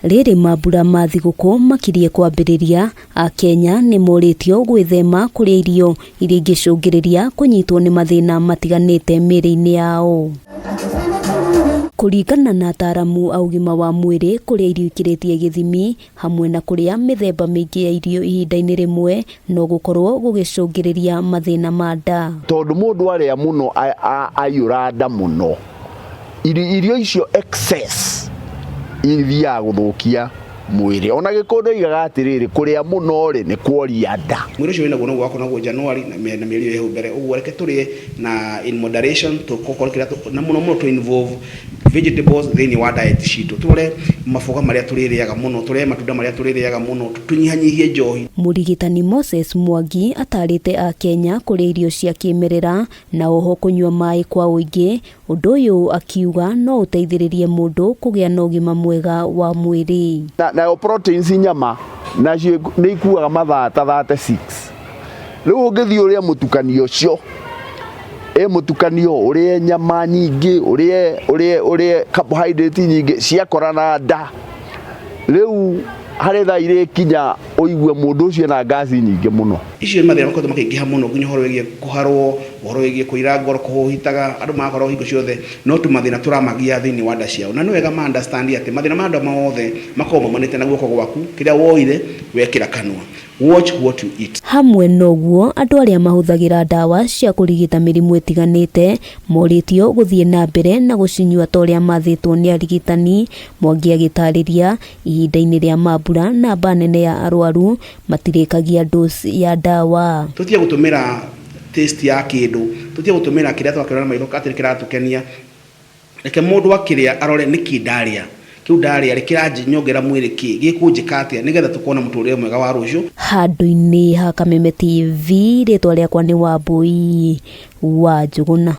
Rĩrĩ mambura ma thigũkũ makirie kwambĩrĩria, Akenya nĩ morĩtio gwĩthema kũrĩa irio iria ingĩcũngĩrĩria kũnyitwo nĩ mathĩna matiganĩte mĩĩrĩ-inĩ yao. Kũringana na ataaramu a ũgima wa mwĩrĩ, kũrĩa irio ikĩrĩtie gĩthimi hamwe na kũrĩa mĩthemba mĩingĩ ya irio ihinda-inĩ rĩmwe no gũkorwo gũgĩcũngĩrĩria mathĩna ma nda. Tondũ mũndũ arĩa mũno aiyũra nda mũno, irio icio excess ithiaga gũthũkia mwĩrĩ. Ona Gĩkũyũ ndoigaga atĩrĩrĩ, kũrĩa mũno rĩ nĩ kuoria nda. Mwĩrĩ ũcio wĩnaguo noguo wakorwo naguo January na mĩeri ĩyo ĩhau mbere. Ũguo reke tũrĩe na in moderation, tũkorwo kĩrĩa na mũno mũno tũ involve vegetables thĩinĩ wa diet citũ. Tũrore maboga marĩa tũrĩrĩaga mũno, tũrĩe matunda marĩa tũrĩrĩaga mũno, tũnyihanyihie njohi. Mũrigitani Moses Mwangi atarĩte Akenya kũrĩa irio cia kĩmerera na oho kũnyua maĩ kwa ũingĩ. Ũndũ ũyũ akiuga no ũteithĩrĩrie mũndũ kũgĩa na ũgima mwega wa mwĩrĩ. Nayo proteins nyama nacio nĩ ikuaga mathaa ta 36. Rĩu ũngĩthiĩ ũrĩe mũtukanio ũcio, ĩ mũtukanio ũrĩe nyama nyingĩ, ũrĩe ũrĩe ũrĩe carbohydrate nyingĩ ciakorana nda, rĩu harĩ thaa irĩkinya ũigue mũndũ ũcio ena ngasi nyingĩ mũno. Icio nĩ mathĩna makoretwo makĩingĩha mũno nginya ũhoro wĩgiĩ kũharwo, ũhoro wĩgiĩ kũira ngoro, kũhũhitaga, andũ magakorwo hingo ciothe no tũmathĩna tũramagia thĩinĩ wa nda ciao. Na nĩ wega ma understand atĩ mathĩna ma nda mothe makoragwo maumanĩte na guoko gwaku, kĩrĩa woire wekĩra kanua. Watch what you eat. Hamwe na ũguo, andũ arĩa mahũthagĩra ndawa cia kũrigita mĩrimũ ĩtiganĩte morĩtio gũthiĩ na mbere na gũcinyua ta ũrĩa mathĩtwo nĩ arigitani. Mwangi agĩtarĩria, ihinda-inĩ rĩa mambura namba nene ya arwaru matirĩkagia dose ya ndawa. Tũtige gũtũmĩra taste ya kĩndũ, tũtige gũtũmĩra kĩrĩa twakĩona na maitho atĩ nĩ kĩratũkenia. Reke mũndũ akĩrĩa arore nĩkĩ ndarĩa, kĩu ndarĩa rĩ kĩranyongerera mwĩrĩ kĩ, gĩkũnjĩka atĩa, nĩgetha tũkorwo na mũtũrĩre mwega wa rũciũ. Handũ-inĩ ha Kameme TV, rĩtwa rĩakwa nĩ Wambũi wa Njũgũna.